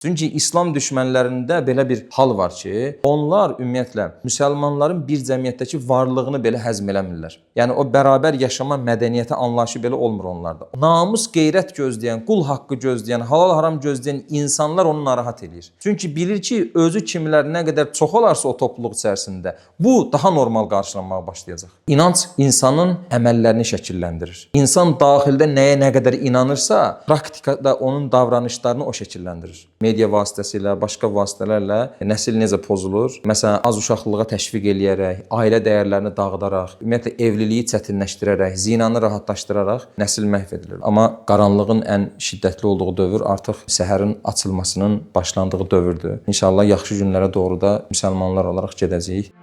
Çünki İslam düşmənlərində belə bir hal var ki, onlar ümumiyyətlə müsəlmanların bir cəmiyyətdəki varlığını belə həzm eləmirlər. Yəni o bərabər yaşama mədəniyyəti anlayışı belə olmur onlarda. Namus, qeyrət gözləyən, qul haqqı gözləyən, halal haram gözləyən insanlar onu narahat eləyir. Çünki bilir ki, özü kimlər nə qədər çox olarsa o topluluq içərisində, bu daha normal qarşılanmağa başlayacaq. İnanc insanın əməllərini şəkilləndirir. İnsan daxildə nəyə nə qədər inanırsa, praktikada onun davranışlarını o şəkilləndirir. Media vasitəsilə, başqa vasitələrlə nəsil necə pozulur? Məsələn, az uşaqlılığa təşviq eləyərək, ailə dəyərlərini dağıdaraq, ümumiyyətlə evliliyi çətinləşdirərək, zinanı rahatlaşdıraraq nəsil məhv edilir. Amma qaranlığın ən şiddətli olduğu dövr artıq səhərin açılmasının başlandığı dövrdür. İnşallah yaxşı günlərə doğru da müsəlmanlar olaraq gedəcəyik.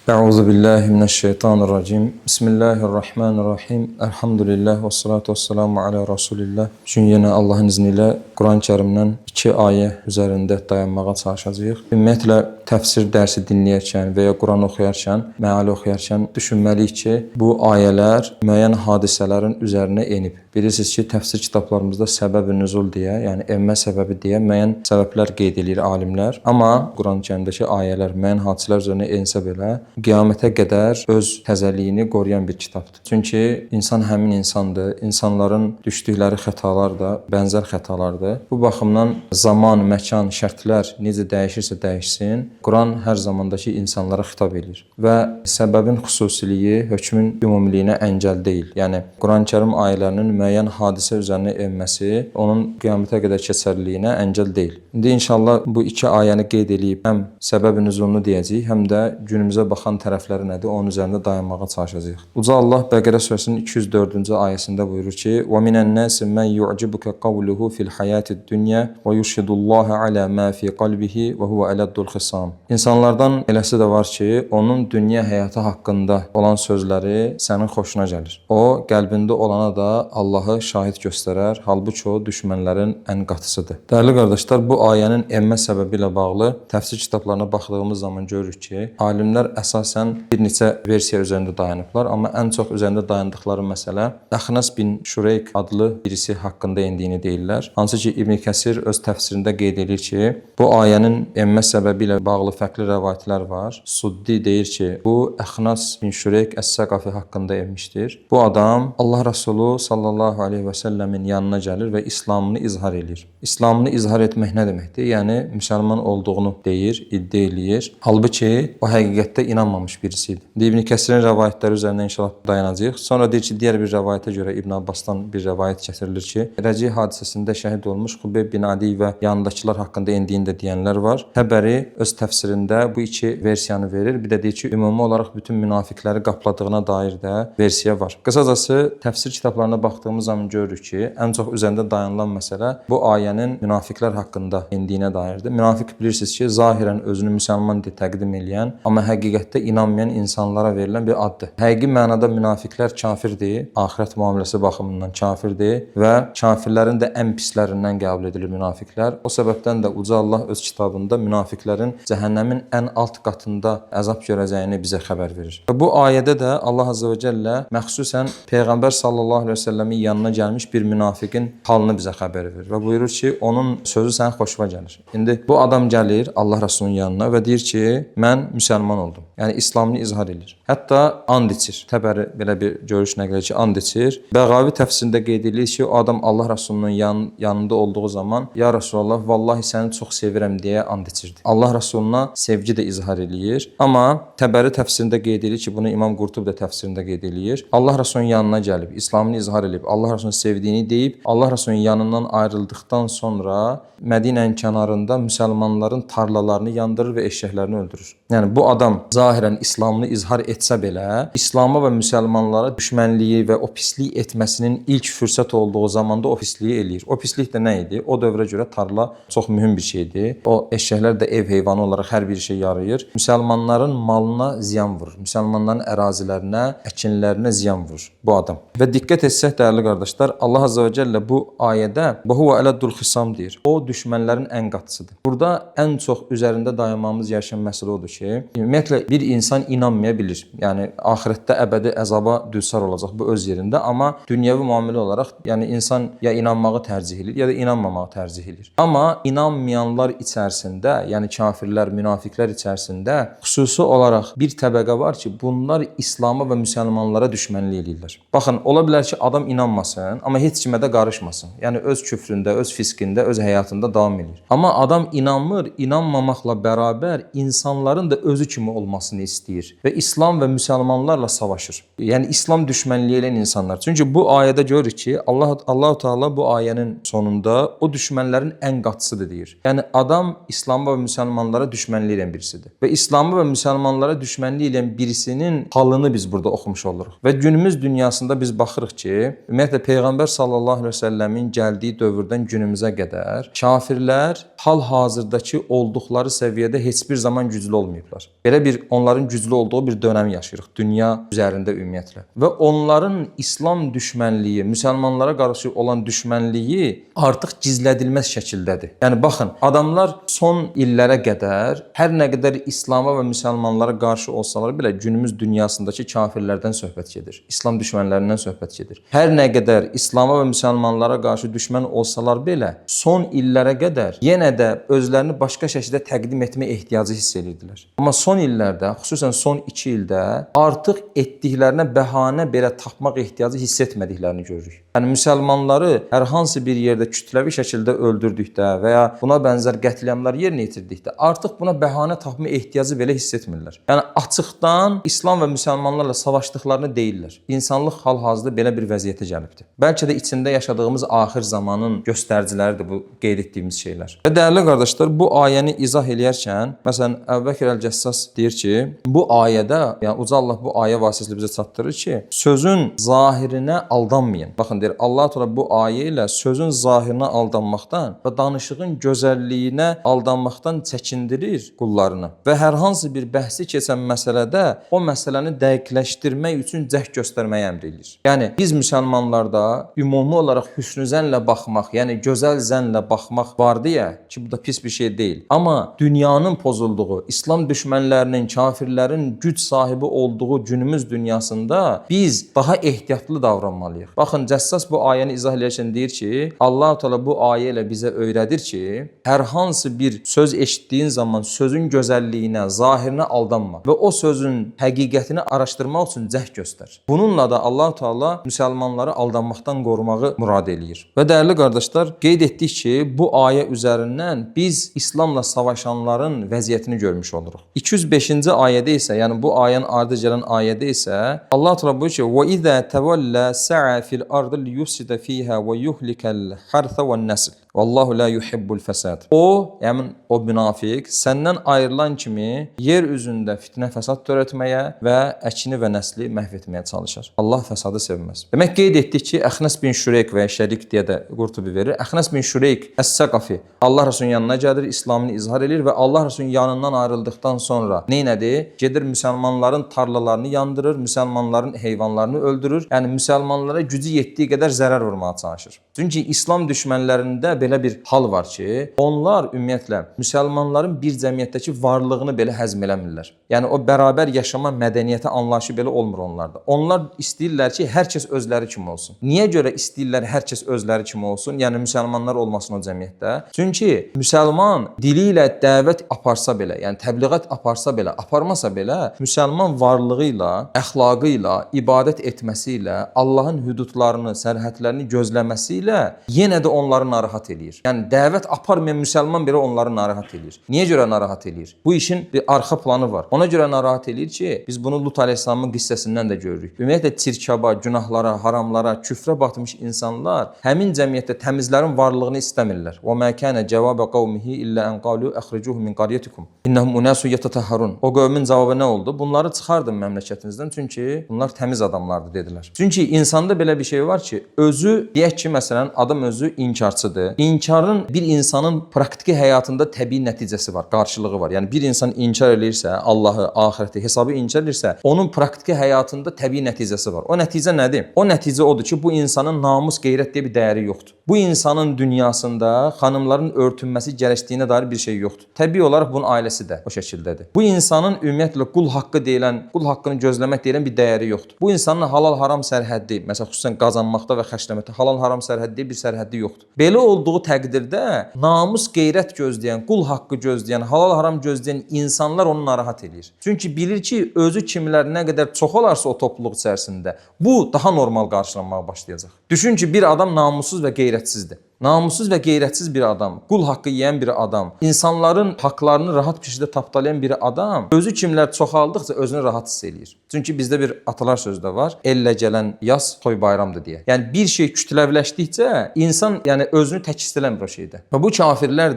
Euzu billahi mineşşeytanirracim. Bismillahirrahmanirrahim. Elhamdülillah ve salatu vesselamu ala Rasulillah. Bugün yenə Allahın izni ilə Quran-Kərimdən iki ayə üzərində dayanmağa çalışacağıq. Ümumiyyətlə təfsir dərsi dinləyərkən və ya Quran oxuyarkən, məal oxuyarkən düşünməliyik ki, bu ayələr müəyyən hadisələrin üzərinə enib. Bilirsiniz ki, təfsir kitablarımızda səbəb-i nüzul deyə, yəni enmə səbəbi deyə müəyyən səbəblər qeyd eləyir alimlər. Amma Quran-Kərimdəki ayələr müəyyən hadisələr üzərinə ensə belə, qiyamətə qədər öz təzəliyini qoruyan bir kitabdır. Çünki insan həmin insandır. İnsanların düşdükləri xətalar da bənzər xətalardır. Bu baxımdan zaman, məkan, şərtlər necə dəyişirsə dəyişsin, Quran hər zamandakı insanlara xitab eləyir və səbəbin xüsusiliyi hökmün ümumiliyinə əngəl deyil. Yəni Quran-Kərim ayələrinin müəyyən hadisə üzərinə enməsi onun qiyamətə qədər keçərliliyinə əngəl deyil. İndi inşallah bu iki ayəni qeyd eləyib həm səbəb-i nüzulunu deyəcəyik, həm də günümüzə baxan tərəfləri nədir, onun üzərində dayanmağa çalışacağıq. Uca Allah Bəqərə surəsinin 204-cü ayəsində buyurur ki: "Və minən-nasi men yu'cibuka qawluhu fil hayatid dunya və yuşhidullaha ala ma fi qalbihi və huve aladdul xisam." İnsanlardan eləsi də var ki, onun dünya həyatı haqqında olan sözləri sənin xoşuna gəlir. O qəlbində olana da Allahı şahid göstərər, halbuki o düşmənlərin ən qatısıdır. Dəyərli qardaşlar, bu ayənin enmə səbəbi ilə bağlı təfsir kitablarına baxdığımız zaman görürük ki, alimlər əsasən bir neçə versiya üzərində dayanıblar, amma ən çox üzərində dayandıqları məsələ Əxnas bin Şureyk adlı birisi haqqında endiyini deyirlər. Hansı ki, İbn Kəsir öz təfsirində qeyd edir ki, bu ayənin enmə səbəbi ilə bağlı fərqli rəvayətlər var. Suddi deyir ki, bu Əxnas bin Şureyk Əs-Səqafi haqqında enmişdir. Bu adam Allah Rəsulu sallallahu aleyhi və səlləmin yanına gəlir və İslamını izhar eləyir. İslamını izhar etmək nə deməkdir? Yəni müsəlman olduğunu deyir, iddia eləyir. Halbuki o həqiqətdə inanmamış birisi idi. İndi İbn Kəsirin rəvayətləri üzərində inşallah dayanacağıq. Sonra deyir ki, digər bir rəvayətə görə İbn Abbasdan bir rəvayət gətirilir ki, Rəci hadisəsində şəhid olmuş Xubeyb bin Adi və yanındakılar haqqında endiyini də deyənlər var. Təbəri öz təfsirində bu iki versiyanı verir. Bir də deyir ki, ümumi olaraq bütün münafiqləri qapladığına dair də versiya var. Qısacası təfsir kitablarına baxdığımız zaman görürük ki, ən çox üzərində dayanılan məsələ bu ayənin münafiqlər haqqında endiyinə dairdir. Münafiq bilirsiniz ki, zahirən özünü müsəlman deyə təqdim eləyən, amma həqiqətdə inanmayan insanlara verilən bir addır. Həqiqi mənada münafiqlər kafirdir, axirət müamiləsi baxımından kafirdir və kafirlərin də ən pislərindən qəbul edilir münafiqlər. O səbəbdən də Uca Allah öz kitabında münafiqlərin cəhənnəmin ən alt qatında əzab görəcəyini bizə xəbər verir. Və bu ayədə də Allah Azza və Cəllə məxsusən Peyğəmbər sallallahu əleyhi və səlləmin yanına gəlmiş bir münafiqin halını bizə xəbər verir və buyurur ki, onun sözü sənin xoşuna gəlir. İndi bu adam gəlir Allah Rəsulunun yanına və deyir ki, mən müsəlman oldum. Yəni İslamını izhar eləyir. Hətta and içir. Təbəri belə bir görüş nəql edir ki, and içir. Bəğavi təfsirində qeyd edilir ki, o adam Allah Rəsulunun yanında olduğu zaman, ya Rəsulallah, vallahi səni çox sevirəm deyə and içirdi. Allah Rəsuluna sevgi də izhar eləyir. Amma Təbəri təfsirində qeyd edilir ki, bunu İmam Qurtub da təfsirində qeyd eləyir. Allah Rəsulunun yanına gəlib, İslamını izhar eləyib, Allah Rəsulunu sevdiyini deyib, Allah Rəsulunun yanından ayrıldıqdan sonra Mədinənin kənarında müsəlmanların tarlalarını yandırır və eşşəklərini öldürür. Yəni bu adam zahirən İslamını izhar etsə belə, İslama və müsəlmanlara düşmənliyi və o pislik etməsinin ilk fürsət olduğu zamanda o pisliyi eləyir. O pislik də nə idi? O dövrə görə tarla çox mühüm bir şeydi. O eşşəklər də ev heyvanı olaraq hər bir işə yarayır. Müsəlmanların malına ziyan vurur. Müsəlmanların ərazilərinə, əkinlərinə ziyan vurur bu adam. Və diqqət etsək dəyərli qardaşlar, Allah Azza və Cəllə bu ayədə "Və huve ələddul xisam" deyir. O düşmənlərin ən qatısıdır. Burada ən çox üzərində dayanmamız gereken məsələ odur ki, ümumiyyətlə Bir insan inanmaya bilir. Yəni axirətdə əbədi əzaba düçar olacaq, bu öz yerində, amma dünyəvi müamilə olaraq, yəni insan ya inanmağı tərcih edir, ya da inanmamağı tərcih edir. Amma inanmayanlar içərisində, yəni kafirlər, münafiqlər içərisində xüsusi olaraq bir təbəqə var ki, bunlar İslama və müsəlmanlara düşmənlik eləyirlər. Baxın, ola bilər ki, adam inanmasın, amma heç kimə də qarışmasın. Yəni öz küfründə, öz fiskində, öz həyatında davam edir. Amma adam inanmır, inanmamaqla bərabər insanların da özü kimi olmasını istəyir və İslam və müsəlmanlarla savaşır. Yəni İslam düşmənliyi eləyən insanlar. Çünki bu ayədə görürük ki, Allah Teala bu ayənin sonunda o düşmənlərin ən qatısıdır deyir. Yəni adam İslama və müsəlmanlara düşmənlik eləyən birisidir. Və İslamı və müsəlmanlara düşmənlik eləyən birisinin halını biz burada oxumuş oluruq. Və günümüz dünyasında biz baxırıq ki, ümumiyyətlə Peyğəmbər sallallahu əleyhi və səlləmin gəldiyi dövrdən günümüzə qədər kafirlər hal-hazırdakı olduqları səviyyədə heç bir zaman güclü olmayıblar. Belə bir onların güclü olduğu bir dönəm yaşayırıq dünya üzərində ümumiyyətlə. Və onların İslam düşmənliyi, müsəlmanlara qarşı olan düşmənliyi artıq gizlədilməz şəkildədir. Yəni baxın, adamlar son illərə qədər hər nə qədər İslama və müsəlmanlara qarşı olsalar belə günümüz dünyasındakı kafirlərdən söhbət gedir. İslam düşmənlərindən söhbət gedir. Hər nə qədər İslama və müsəlmanlara qarşı düşmən olsalar belə son illərə qədər yenə də özlərini başqa şəkildə təqdim etmə ehtiyacı hiss edirdilər. Amma son illərdə, xüsusən son 2 ildə artıq etdiklərinə bəhanə belə tapmaq ehtiyacı hiss etmədiklərini görürük. Yəni müsəlmanları hər hansı bir yerdə kütləvi şəkildə öldürdükdə və ya buna bənzər qətliamlar yerinə yetirdikdə artıq buna bəhanə tapma ehtiyacı belə hiss etmirlər. Yəni açıqdan İslam və müsəlmanlarla savaşdıqlarını deyirlər. İnsanlıq hal-hazırda belə bir vəziyyətə gəlibdir. Bəlkə də içində yaşadığımız axir zamanın göstəriciləridir bu qeyd etdiyimiz şeylər. Və dəyərli qardaşlar, bu ayəni izah eləyərkən, məsələn, Əbu Bəkr Əl-Cəssas deyir ki, bu ayədə, yəni Uca Allah bu ayə vasitəsilə bizə çatdırır ki, sözün zahirinə aldanmayın. Baxın deyir, Allah Teala bu ayə ilə sözün zahirinə aldanmaqdan və danışığın gözəlliyinə aldanmaqdan çəkindirir qullarını. Və hər hansı bir bəhsi keçən məsələdə o məsələni dəqiqləşdirmək üçün cəhd göstərməyi əmr eləyir. Yəni biz müsəlmanlarda ümumi olaraq hüsnü zənnlə baxmaq, yəni gözəl zənnlə baxmaq var deyə ki, bu da pis bir şey deyil. Amma dünyanın pozulduğu, İslam düşmənlərinin, kafirlərin güc sahibi olduğu günümüz dünyasında biz daha ehtiyatlı davranmalıyıq. Baxın, Cəssas bu ayəni izah eləyərkən deyir ki, Allah Teala bu ayə ilə bizə öyrədir ki, hər hansı bir söz eşitdiyin zaman sözün gözəlliyinə, zahirinə aldanma və o sözün həqiqətini araşdırmaq üçün cəhd göstər. Bununla da Allah Teala müsəlmanları aldanmaqdan qorumağı murad eləyir. Və dəyərli qardaşlar, qeyd etdik ki, bu ayə üzərindən biz İslamla savaşanların vəziyyətini görmüş oluruq. 205-ci ayədə isə, yəni bu ayənin ardı gələn ayədə isə Allah Teala buyurur ki: "Və izə təvəllə sa'a fil ardı liyufsida fiha və yuhlikal harsa ve'n-nesl. Vallahu la yuhibbul fəsad." O, yəni o münafiq səndən ayrılan kimi yer üzündə fitnə fəsad törətməyə və əkini və nəsli məhv etməyə çalışar. Allah fəsadı sevməz. Demək qeyd etdik ki, Əxnəs bin Şureyk və ya Şərik deyə də Qurtubi verir. Əxnəs bin Şureyk Əs-Səqafi Allah Rəsulunun yanına gəlir, İslamını izhar eləyir və Allah Rəsulunun yanından ayrıldıqdan sonra neynədi? Gedir müsəlmanların tarlalarını yandırır, müsəlmanların heyvanlarını öldürür. Yəni müsəlmanlara gücü yetdiyi qədər zərər vurmağa çalışır. Çünki İslam düşmənlərində belə bir hal var ki, onlar ümumiyyətlə müsəlmanların bir cəmiyyətdəki varlığını belə həzm eləmirlər. Yəni o bərabər yaşama mədəniyyəti anlayışı belə olmur onlarda. Onlar istəyirlər ki, hər kəs özləri kimi olsun. Niyə görə istəyirlər hər kəs özləri kimi olsun? Yəni müsəlmanlar olmasın o cəmiyyətdə. Çünki müsəlman dili ilə dəvət aparsa belə, yəni təbliğat aparsa belə, aparmasa belə, müsəlman varlığı ilə, əxlaqı ilə, ibadət etməsi ilə, Allahın hüdudlarını, sərhədlərini gözləməsi ilə yenə də onları narahat eləyir. Yəni dəvət aparmayan müsəlman belə onları narahat eləyir. Niyə görə narahat eləyir? Bu işin bir arxa planı var. Ona görə narahat eləyir ki, biz bunu Lut əleyhissalamın qissəsindən də görürük. Ümumiyyətlə çirkaba, günahlara, haramlara, küfrə batmış insanlar həmin cəmiyyətdə təmizlərin varlığını istəmirlər. Və mə kana cavaba qavmihi illə an qalu əxricuhu min qaryatikum. İnnahum unasun yetatahharun. O qövmin cavabı nə oldu? Bunları çıxardın məmləkətinizdən, çünki bunlar təmiz adamlardır dedilər. Çünki insanda belə bir şey var ki, özü deyək ki, məsələn, adam özü inkarçıdır. İnkarın bir insanın praktiki həyatında təbii nəticəsi var, qarşılığı var. Yəni bir insan inkar eləyirsə, Allahı, axirəti, hesabı inkar eləyirsə, onun praktiki həyatında təbii nəticəsi var. O nəticə nədir? O nəticə odur ki, bu insanın namus, qeyrət deyə bir dəyəri yoxdur. Bu insanın dünyasında xanımların örtünməsi gərəkdiyinə dair bir şey yoxdur. Təbii olaraq bunun ailəsi də o şəkildədir. Bu insanın insanın ümumiyyətlə qul haqqı deyilən, qul haqqını gözləmək deyilən bir dəyəri yoxdur. Bu insanın halal-haram sərhəddi, məsələn xüsusən qazanmaqda və xərcləməkdə halal-haram sərhəddi bir sərhəddi yoxdur. Belə olduğu təqdirdə namus, qeyrət gözləyən, qul haqqı gözləyən, halal-haram gözləyən insanlar onu narahat eləyir. Çünki bilir ki, özü kimlər nə qədər çox olarsa o topluluq içərisində, bu daha normal qarşılanmağa başlayacaq. Düşün ki, bir adam namussuz və qeyrətsizdir. Namussuz və qeyrətsiz bir adam, qul haqqı yeyən bir adam, insanların haqlarını rahat bir şəkildə tapdalayan bir adam özü kimlər çoxaldıqca özünü rahat hiss eləyir. Çünki bizdə bir atalar sözü də var. Ellə gələn yaz toy bayramdır deyə. Yəni bir şey kütləviləşdikcə insan yəni özünü tək hiss eləmir o şeydə. Və bu kafirlər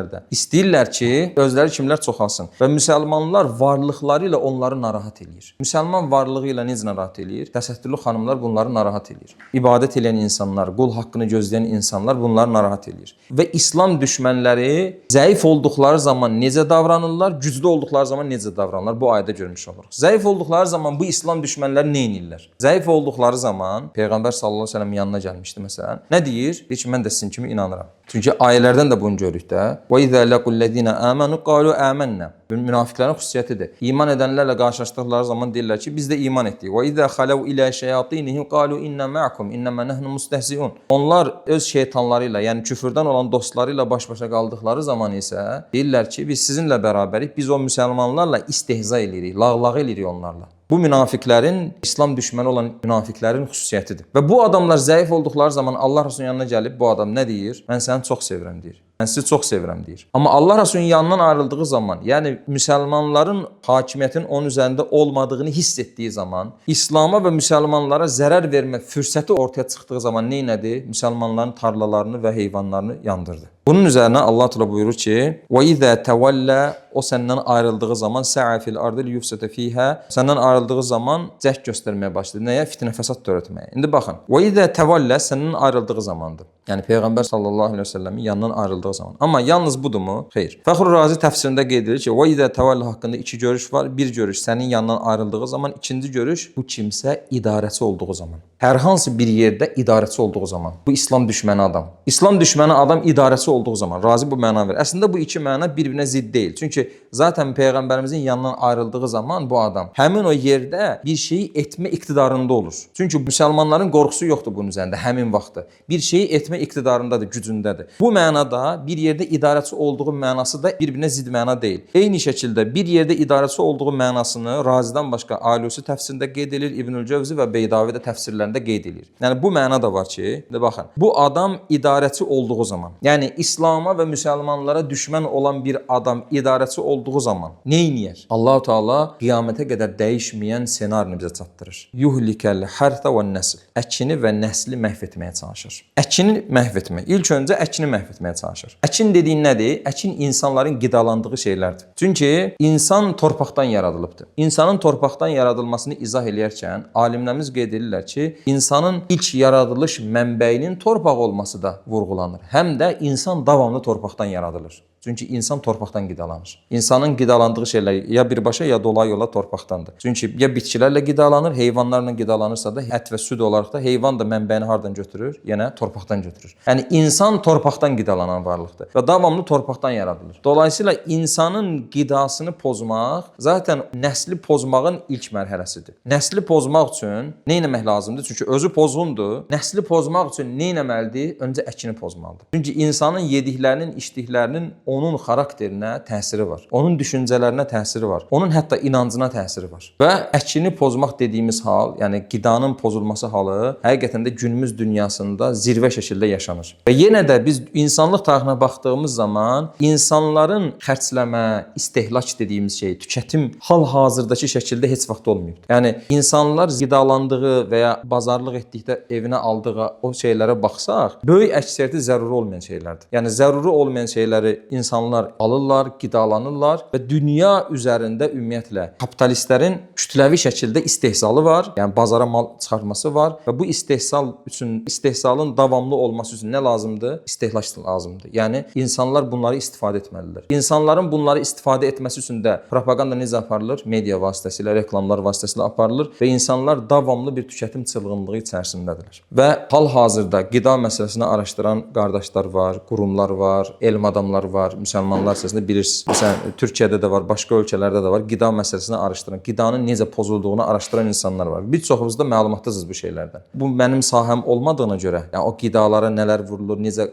də istəyirlər ki, özləri kimlər çoxalsın və müsəlmanlar varlıqları ilə onları narahat eləyir. Müsəlman varlığı ilə necə narahat eləyir? Təsəttürlü xanımlar bunları narahat eləyir. İbadət eləyən insanlar, qul haqqını gözləyən insanlar bunları narahat eləyir. Və İslam düşmənləri zəif olduqları zaman necə davranırlar, güclü olduqları zaman necə davranırlar? Bu ayədə görmüş oluruq. Zəif olduqları zaman bu İslam düşmənləri nə edirlər? Zəif olduqları zaman Peyğəmbər sallallahu əleyhi və səlləm yanına gəlmişdi məsələn. Nə deyir? Deyir ki, mən də sizin kimi inanıram. Çünki ayələrdən də bunu görürük də. Və izə laqul-lezina amanu qalu amanna. Münafiqlərin xüsusiyyətidir. İman edənlərlə qarşılaşdıqları zaman deyirlər ki, biz də iman etdik. Və izə xalau ilə şeyatinihim qalu inna ma'akum innama nahnu mustehziun. Onlar öz şeytanları ilə, yəni küfürdən olan dostları ilə baş-başa qaldıqları zaman isə deyirlər ki, biz sizinlə bərabərik, biz o müsəlmanlarla istehza eləyirik, lağlağı eləyirik onlarla. Bu münafiqlərin, İslam düşməni olan münafiqlərin xüsusiyyətidir. Və bu adamlar zəif olduqları zaman Allah Rəsulunun yanına gəlib bu adam nə deyir? Mən səni çox sevirəm deyir. Mən sizi çox sevirəm deyir. Amma Allah Rəsulunun yanından ayrıldığı zaman, yəni müsəlmanların hakimiyyətin onun üzərində olmadığını hiss etdiyi zaman, İslama və müsəlmanlara zərər vermə fürsəti ortaya çıxdığı zaman nə elədi? Müsəlmanların tarlalarını və heyvanlarını yandırdı. Bunun üzərinə Allah Teala buyurur ki: "Və izə təvəllə" o səndən ayrıldığı zaman sə'a fil ardı liyufsida fiha, səndən ayrıldığı zaman cəhd göstərməyə başladı. Nəyə? Fitnə fəsad törətməyə. İndi baxın. Və izə təvəllə səndən ayrıldığı zamandır. Yəni Peyğəmbər sallallahu əleyhi və səlləmin yanından ayrıldığı zaman. Amma yalnız budurmu? Xeyr. Fəxr Razi təfsirində qeyd edir ki, və izə təvəllə haqqında iki görüş var. Bir görüş sənin yanından ayrıldığı zaman, ikinci görüş bu kimsə idarəçi olduğu zaman. Hər hansı bir yerdə idarəçi olduğu zaman. Bu İslam düşməni adam. İslam düşməni adam idarəçi olduğu zaman Razi bu məna verir. Əslində bu iki məna bir-birinə zidd deyil. Çünki zaten Peyğəmbərimizin yanından ayrıldığı zaman bu adam həmin o yerdə bir şeyi etmə iqtidarında olur. Çünki müsəlmanların qorxusu yoxdur bunun üzərində həmin vaxtı. Bir şeyi etmə iqtidarındadır, gücündədir. Bu mənada bir yerdə idarəçi olduğu mənası da bir-birinə zidd məna deyil. Eyni şəkildə bir yerdə idarəçi olduğu mənasını Razidən başqa Alusi təfsirində qeyd edir, İbnül Cövzi və Beydavi də təfsirlərində qeyd edir. Yəni bu məna da var ki, indi baxın. Bu adam idarəçi olduğu zaman, yəni İslama və müsəlmanlara düşmən olan bir adam idarəçi olduğu zaman nə eləyər? Allahu Teala qiyamətə qədər dəyişməyən ssenarini bizə çatdırır. Yuhlikəl hərsə və nəsl. Əkini və nəsli məhv etməyə çalışır. Əkini məhv etmək. İlk öncə əkini məhv etməyə çalışır. Əkin dediyin nədir? Əkin insanların qidalandığı şeylərdir. Çünki insan torpaqdan yaradılıbdır. İnsanın torpaqdan yaradılmasını izah eləyərkən alimlərimiz qeyd edirlər ki, insanın ilk yaradılış mənbəyinin torpaq olması da vurğulanır. Həm də insan davamlı torpaqdan yaradılır. Çünki insan torpaqdan qidalanır. İnsanın qidalandığı şeylər ya birbaşa ya dolayı yolla torpaqdandır. Çünki ya bitkilərlə qidalanır, heyvanlarla qidalanırsa da ət və süd olaraq da heyvan da mənbəyini hardan götürür? Yenə torpaqdan götürür. Yəni insan torpaqdan qidalanan varlıqdır və davamlı torpaqdan yaradılır. Dolayısıyla insanın qidasını pozmaq zaten nəsli pozmağın ilk mərhələsidir. Nəsli pozmaq üçün nə etmək lazımdır? Çünki özü pozğundur. Nəsli pozmaq üçün nə etməlidir? Öncə əkini pozmalıdır. Çünki insanın yediklərinin, içdiklərinin onun xarakterinə təsiri var. Onun düşüncələrinə təsiri var. Onun hətta inancına təsiri var. Və əkini pozmaq dediyimiz hal, yəni qidanın pozulması halı həqiqətən də günümüz dünyasında zirvə şəkildə yaşanır. Və yenə də biz insanlıq tarixinə baxdığımız zaman insanların xərcləmə, istehlak dediyimiz şey, tükətim hal-hazırdakı şəkildə heç vaxt olmayıb. Yəni insanlar qidalandığı və ya bazarlıq etdikdə evinə aldığı o şeylərə baxsaq, böyük əksəriyyəti zəruri olmayan şeylərdir. Yəni zəruri olmayan şeyləri insanlar alırlar, qidalanırlar və dünya üzərində ümumiyyətlə kapitalistlərin kütləvi şəkildə istehsalı var. Yəni bazara mal çıxartması var və bu istehsal üçün, istehsalın davamlı olması üçün nə lazımdır? İstehlak lazımdır. Yəni insanlar bunları istifadə etməlidirlər. İnsanların bunları istifadə etməsi üçün də propaganda necə aparılır? Media vasitəsilə, reklamlar vasitəsilə aparılır və insanlar davamlı bir tükətim çılğınlığı içərisindədirlər. Və hal-hazırda qida məsələsini araşdıran qardaşlar var, qurumlar var, elm adamları var. var müsəlmanlar içərisində, bilirsiniz. Məsələn, Türkiyədə də var, başqa ölkələrdə də var. Qida məsələsini araşdıran, qidanın necə pozulduğunu araşdıran insanlar var. Bir çoxunuz da məlumatdasınız bu şeylərdən. Bu mənim sahəm olmadığına görə, yəni o qidalara nələr vurulur, necə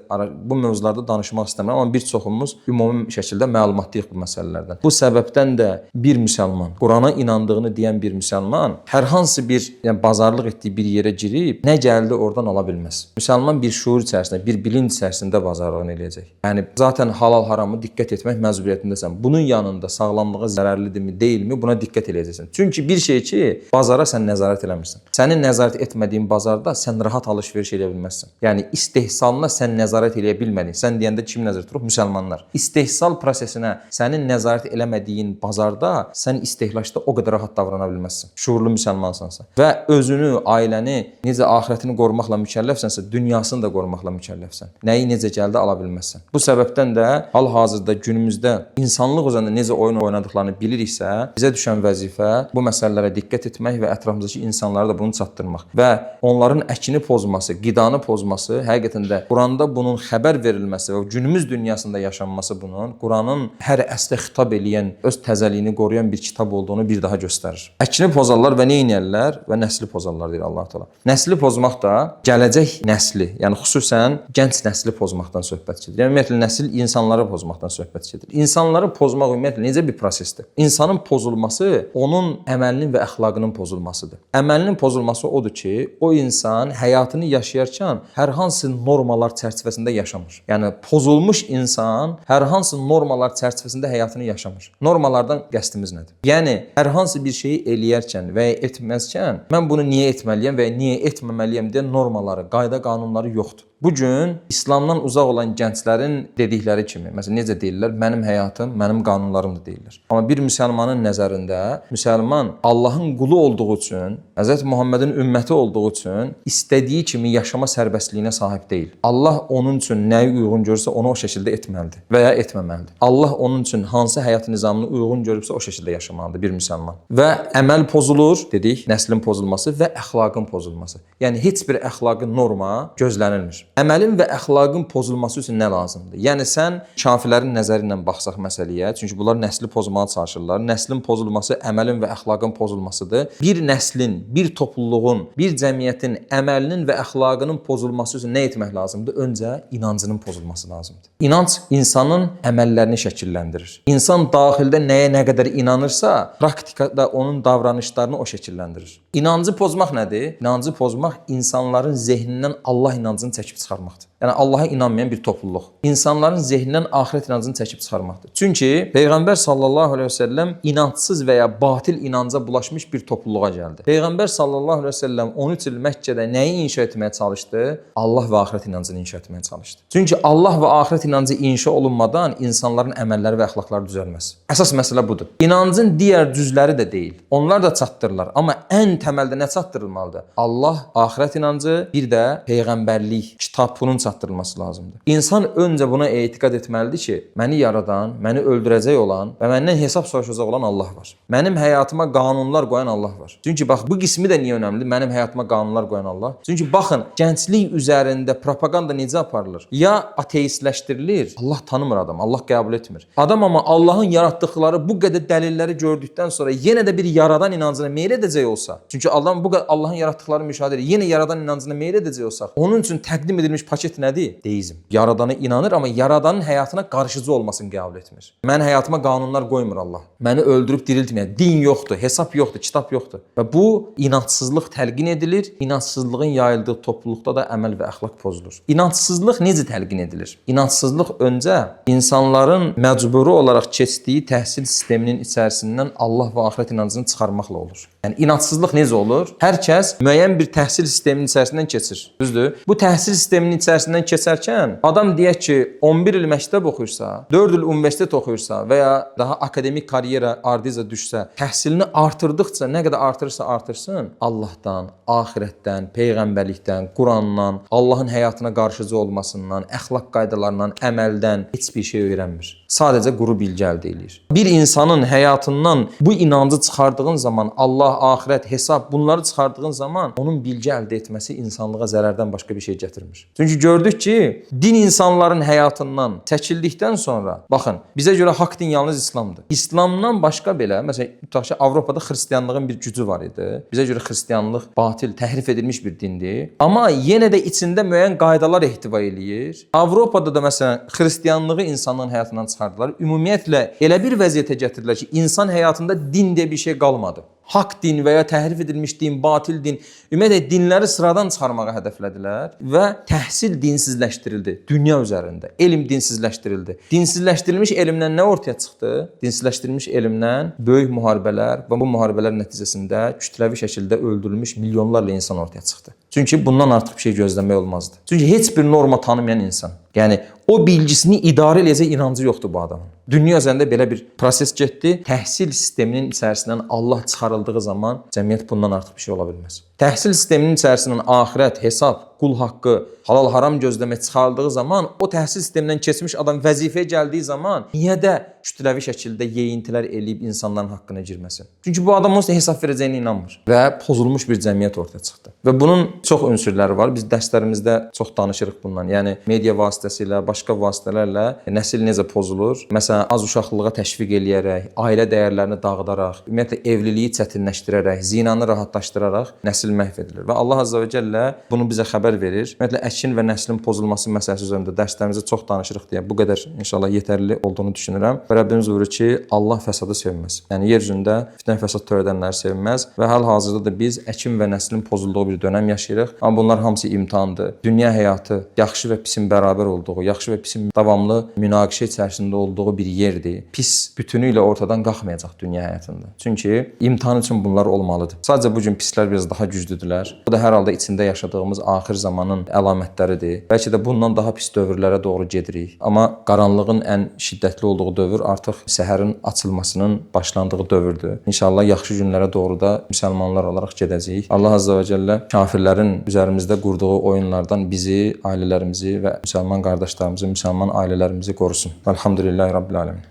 bu mövzularda danışmaq istəmirəm, amma bir çoxumuz ümumi şəkildə məlumatlıyıq bu məsələlərdən. Bu səbəbdən də bir müsəlman, Qurana inandığını deyən bir müsəlman hər hansı bir, yəni bazarlıq etdiyi bir yerə girib nə gəldi oradan ala bilməz. Müsəlman bir şuur içərisində, bir bilinc içərisində bazarlığını eləyəcək. Yəni zaten halal haramı diqqət etmək məcburiyyətindəsən. Bunun yanında sağlamlığa zərərlidirmi, deyilmi, buna diqqət eləyəcəksən. Çünki bir şey ki, bazara sən nəzarət eləmirsən. Sənin nəzarət etmədiyin bazarda sən rahat alış-veriş eləyə bilməzsən. Yəni istehsalına sən nəzarət eləyə bilmədin. Sən deyəndə kim nəzarət edir? Müsəlmanlar. İstehsal prosesinə sənin nəzarət eləmədiyin bazarda sən istehlakda o qədər rahat davrana bilməzsən. Şuurlu müsəlmansansa və özünü, ailəni necə axirətini qorumaqla mükəlləfsənsə, dünyasını da qorumaqla mükəlləfsən. Nəyi necə gəldi ala bilməzsən. Bu səbəbdən də hal-hazırda günümüzdə insanlıq üzərində necə oyun oynadıqlarını biliriksə, bizə düşən vəzifə bu məsələlərə diqqət etmək və ətrafımızdakı insanlara da bunu çatdırmaq. Və onların əkini pozması, qidanı pozması, həqiqətən də Quranda bunun xəbər verilməsi və günümüz dünyasında yaşanması bunun Quranın hər əsrə xitab eləyən, öz təzəliyini qoruyan bir kitab olduğunu bir daha göstərir. Əkini pozarlar və nə edərlər? Və nəsli pozarlar deyir Allah Teala. Nəsli pozmaq da gələcək nəsli, yəni xüsusən gənc nəsli pozmaqdan söhbət gedir. Yəni ümumiyyətlə nəsil insanları pozmaqdan söhbət gedir. İnsanları pozmaq ümumiyyətlə necə bir prosesdir? İnsanın pozulması onun əməlinin və əxlaqının pozulmasıdır. Əməlinin pozulması odur ki, o insan həyatını yaşayarkən hər hansı normalar çərçivəsində yaşamır. Yəni pozulmuş insan hər hansı normalar çərçivəsində həyatını yaşamır. Normalardan qəsdimiz nədir? Yəni hər hansı bir şeyi eləyərkən və ya etməzkən mən bunu niyə etməliyəm və ya niyə etməməliyəm deyə normaları, qayda qanunları yoxdur. Bu gün İslamdan uzaq olan gənclərin dedikləri kimi, məsələn necə deyirlər? Mənim həyatım, mənim qanunlarımdır deyirlər. Amma bir müsəlmanın nəzərində müsəlman Allahın qulu olduğu üçün, Həzrət Muhammedin ümməti olduğu üçün istədiyi kimi yaşama sərbəstliyinə sahib deyil. Allah onun üçün nəyi uyğun görürsə onu o şəkildə etməlidir və ya etməməlidir. Allah onun üçün hansı həyat nizamını uyğun görübsə o şəkildə yaşamalıdır bir müsəlman. Və əməl pozulur dedik, nəslin pozulması və əxlaqın pozulması. Yəni heç bir əxlaqi norma gözlənilmir. Əməlin və əxlaqın pozulması üçün nə lazımdır? Yəni sən kafirlərin nəzəri ilə baxsaq məsələyə, çünki bunlar nəsli pozmağa çalışırlar. Nəslin pozulması əməlin və əxlaqın pozulmasıdır. Bir nəslin, bir topluluğun, bir cəmiyyətin əməlinin və əxlaqının pozulması üçün nə etmək lazımdır? Öncə inancının pozulması lazımdır. İnanc insanın əməllərini şəkilləndirir. İnsan daxildə nəyə nə qədər inanırsa, praktikada onun davranışlarını o şəkilləndirir. İnancı pozmaq nədir? İnancı pozmaq insanların zehnindən Allah inancını çəkib çıxarmaqdır. Yəni Allaha inanmayan bir topluluq. İnsanların zehnindən axirət inancını çəkib çıxarmaqdır. Çünki Peyğəmbər sallallahu əleyhi və səlləm inancsız və ya batil inanca bulaşmış bir topluluğa gəldi. Peyğəmbər sallallahu əleyhi və səlləm 13 il Məkkədə nəyi inşa etməyə çalışdı? Allah və axirət inancını inşa etməyə çalışdı. Çünki Allah və axirət inancı inşa olunmadan insanların əməlləri və əxlaqları düzəlməz. Əsas məsələ budur. İnancın digər cüzləri də deyil. Onlar da çatdırırlar, amma ən təməldə nə çatdırılmalıdır? Allah, axirət inancı, bir də peyğəmbərlik, kitab, bunun çatdırılması lazımdır. İnsan öncə buna etiqad etməlidir ki, məni yaradan, məni öldürəcək olan və məndən hesab soruşacaq olan Allah var. Mənim həyatıma qanunlar qoyan Allah var. Çünki bax bu qismi də niyə önəmlidir? Mənim həyatıma qanunlar qoyan Allah. Çünki baxın, gənclik üzərində propaganda necə aparılır? Ya ateistləşdirilir, Allah tanımır adam, Allah qəbul etmir. Adam amma Allahın yaratdıqları bu qədər dəlilləri gördükdən sonra yenə də bir yaradan inancına meyl edəcək olsa, çünki adam bu qədər Allahın yaratdıqlarını müşahidə edir, yenə yaradan inancına meyl edəcək olsa, onun üçün təqdim edilmiş paket nədir? Deizm. Yaradana inanır, amma yaradanın həyatına qarışıcı olmasını qəbul etmir. Mən həyatıma qanunlar qoymur Allah. Məni öldürüb diriltməyə. Din yoxdur, hesab yoxdur, kitab yoxdur. Və bu inancsızlıq təlqin edilir. İnancsızlığın yayıldığı topluluqda da əməl və əxlaq pozulur. İnancsızlıq necə təlqin edilir? İnancsızlıq öncə insanların məcburi olaraq keçdiyi təhsil sisteminin içərisindən Allah və axirət inancını çıxarmaqla olur. Yəni inancsızlıq necə olur? Hər kəs müəyyən bir təhsil sisteminin içərisindən keçir. Düzdür? Bu təhsil sisteminin içərisindən keçərkən adam deyək ki, 11 il məktəb oxuyursa, 4 il universitet oxuyursa və ya daha akademik karyera ardıca düşsə, təhsilini artırdıqca nə qədər artırırsa artırsın, Allahdan, axirətdən, peyğəmbərlikdən, Qurandan, Allahın həyatına qarşıcı olmasından, əxlaq qaydalarından, əməldən heç bir şey öyrənmir. Sadəcə quru bilgi əldə eləyir. Bir insanın həyatından bu inancı çıxardığın zaman, Allah, axirət, hesab bunları çıxardığın zaman onun bilgi əldə etməsi insanlığa zərərdən başqa bir şey gətirmir. verir. Çünki gördük ki, din insanların həyatından çəkildikdən sonra, baxın, bizə görə haqq din yalnız İslamdır. İslamdan başqa belə, məsələn, tutaq ki, Avropada xristianlığın bir gücü var idi. Bizə görə xristianlıq batil, təhrif edilmiş bir dindir. Amma yenə də içində müəyyən qaydalar ehtiva eləyir. Avropada da məsələn xristianlığı insanların həyatından çıxardılar. Ümumiyyətlə elə bir vəziyyətə gətirdilər ki, insan həyatında din deyə bir şey qalmadı. Haqq din və ya təhrif edilmiş din, batil din, ümumiyyətlə dinləri sıradan çıxarmağı hədəflədilər və təhsil dinsizləşdirildi dünya üzərində. Elm dinsizləşdirildi. Dinsizləşdirilmiş elmdən nə ortaya çıxdı? Dinsizləşdirilmiş elmdən böyük müharibələr və bu müharibələr nəticəsində kütləvi şəkildə öldürülmüş milyonlarla insan ortaya çıxdı. Çünki bundan artıq bir şey gözləmək olmazdı. Çünki heç bir norma tanımayan insan, yəni o bilgisini idarə eləyəcək inancı yoxdur bu adamın. Dünya üzərində belə bir proses getdi. Təhsil sisteminin içərisindən Allah çıxarıldığı zaman cəmiyyət bundan artıq bir şey ola bilməz. Təhsil sisteminin içərisindən axirət, hesab, qul haqqı, halal haram gözləmək çıxarıldığı zaman o təhsil sistemindən keçmiş adam vəzifəyə gəldiyi zaman niyə də kütləvi şəkildə yeyintilər eləyib insanların haqqına girməsin? Çünki bu adam onsuz da hesab verəcəyinə inanmır və pozulmuş bir cəmiyyət ortaya çıxdı. Və bunun çox ünsürləri var. Biz dərslərimizdə çox danışırıq bundan. Yəni media vasitəsilə, başqa vasitələrlə nəsil necə pozulur? Məsələn, az uşaqlılığa təşviq eləyərək, ailə dəyərlərini dağıdaraq, ümumiyyətlə evliliyi çətinləşdirərək, zinanı rahatlaşdıraraq nəsil məhv edilir. Və Allah azza və cəllə bunu bizə xəbər verir. Ümumiyyətlə əkin və nəslin pozulması məsələsi üzərində dərslərimizdə çox danışırıq deyə bu qədər inşallah yetərli olduğunu düşünürəm. Və Rəbbimiz buyurur ki, Allah fəsadı sevməz. Yəni yer üzündə fitnə fəsad törədənləri sevməz və hal-hazırda da biz əkin və nəslin pozulduğu bir dönəm yaşayırıq. Amma bunlar hamısı imtahandır. Dünya həyatı yaxşı və pisin bərabər olduğu, yaxşı və pisin davamlı münaqişə içərisində olduğu bir yerdir. Pis bütünüylə ortadan qalxmayacaq dünya həyatında. Çünki imtahan üçün bunlar olmalıdır. Sadəcə bu gün pislər biraz daha güclüdürlər. Bu da hər halda içində yaşadığımız axir zamanın əlamətləridir. Bəlkə də bundan daha pis dövrlərə doğru gedirik. Amma qaranlığın ən şiddətli olduğu dövr artıq səhərin açılmasının başlandığı dövrdür. İnşallah yaxşı günlərə doğru da müsəlmanlar olaraq gedəcəyik. Allah azza və cəllə kafirlərin üzərimizdə qurduğu oyunlardan bizi, ailələrimizi və müsəlman qardaşlarımızı, müsəlman ailələrimizi qorusun. Elhamdülillahi Rabbil alemin.